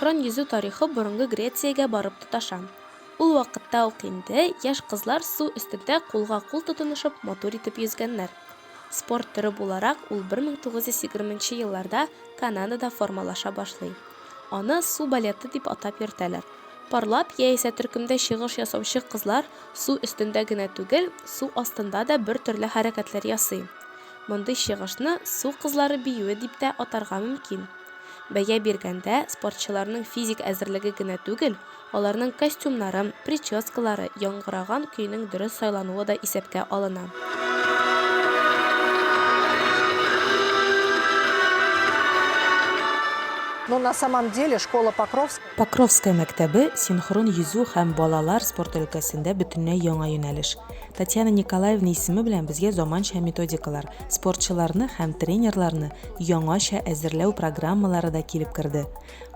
Синхрон йөзү тарихы борынгы Грециягә барып тоташа. Ул вакытта ук инде яшь кызлар су өстендә кулга-кул тотынышып матур итеп йөзгәннәр. Спорт төре буларак ул 1920 нче елларда Канадада формалаша башлый. Аны су балеты дип атап йөртәләр. Парлап яисә төркемдә чыгыш ясаучы кызлар су өстендә генә түгел, су астында да бер төрле хәрәкәтләр ясый. Мондый чыгышны су кызлары биюе дип тә атарга мөмкин. Бәя биргәндә, спортчыларның физик әзерлеге генә түгел, аларның костюмнары, прическалары, яңгыраган көйнең дөрес сайлануы да исәпкә алына. Но на самом деле школа Покровская. Покровская мәктәбе, синхрон йөзү һәм балалар спорты өлкәсендә бөтенләй яңа юнәлеш. Татьяна Николаевна исеме белән безгә заманча методикалар, спортчыларны һәм тренерларны яңача әзерләү программалары да килеп керде.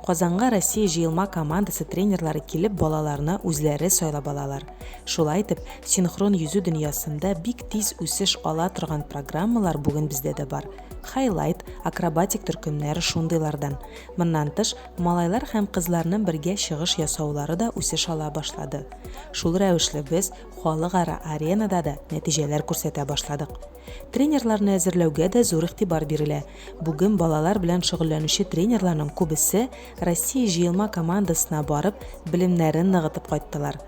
Казанга Россия җыелма командасы тренерлары килеп балаларны үзләре сайлап алалар. Шулай итеп, синхрон йөзү дөньясында бик тиз үсеш ала торган программалар бүген бездә дә бар. Хайлайт, акробатик төркемнәр шундыйлардан. Моннан тыш, малайлар һәм кызларның бергә чыгыш ясаулары да үсеш ала башлады. Шул рәвешле без Халыкара аренада да нәтиҗәләр күрсәтә башладык. Тренерларны әзерләүгә дә зур игътибар бирелә. Бүген балалар белән шөгыльләнүче тренерларның күбесе Россия җыелма командасына барып, белемнәрен ныгытып кайттылар.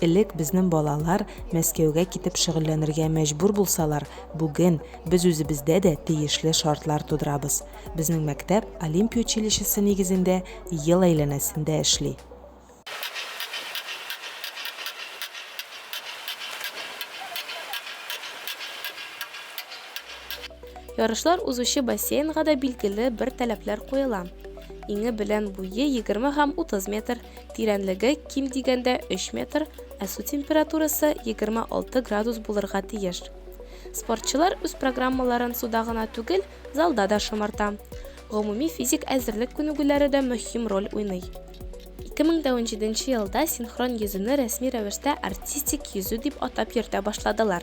Элек безнең балалар Мәскәүгә китеп шөгыльләнергә мәҗбүр булсалар, бүген без үзебездә дә тиешле шартлар тудырабыз. Безнең мәктәп Олимпия училищесы нигезендә ел әйләнәсендә эшли. Ярышлар узучы бассейнга да билгеле бер таләпләр куела. Иңе белән буе 20 һәм 30 метр, тирәнлеге ким дигәндә 3 метр, ә су температурасы 26 градус булырга тиеш. Спортчылар үз программаларын суда гына түгел, залда да шомарта. Гомуми физик әзерлек күнегүләре дә мөһим роль уйный. 2017 елда синхрон йөзүне рәсми рәвештә артистик йөзү дип атап йөртә башладылар.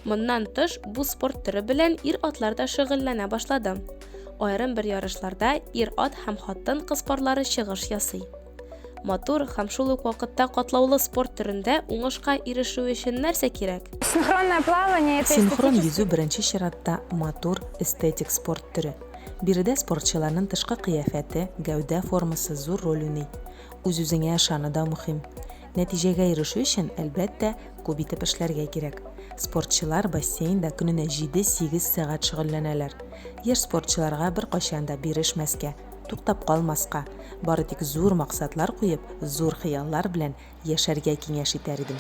Моннан тыш, бу спорт төре белән ир-атлар да шөгыльләнә башлады. Аерым бер ярышларда ир-ат һәм хатын-кыз парлары чыгыш ясый. Матур һәм шул ук вакытта катлаулы спорт төрендә уңышка ирешү өчен нәрсә кирәк? Синхронное плавание, это Синхрон йөзү беренче чиратта матур, эстетик спорт төре. Биредә спортчыларның тышкы кыяфәте, гәүдә формасы зур роль уйный. Үз-үзеңә ышану да мөһим. Нәтиҗәгә ирешү өчен, әлбәттә, күп итеп эшләргә кирәк. Спортчылар бассейнда көненә җиде-сигез сәгать шөгыльләнәләр. Яшь спортчыларга беркайчан да бирешмәскә, туктап калмаска, бары тик зур максатлар куеп, зур хыяллар белән яшәргә киңәш итәр идем.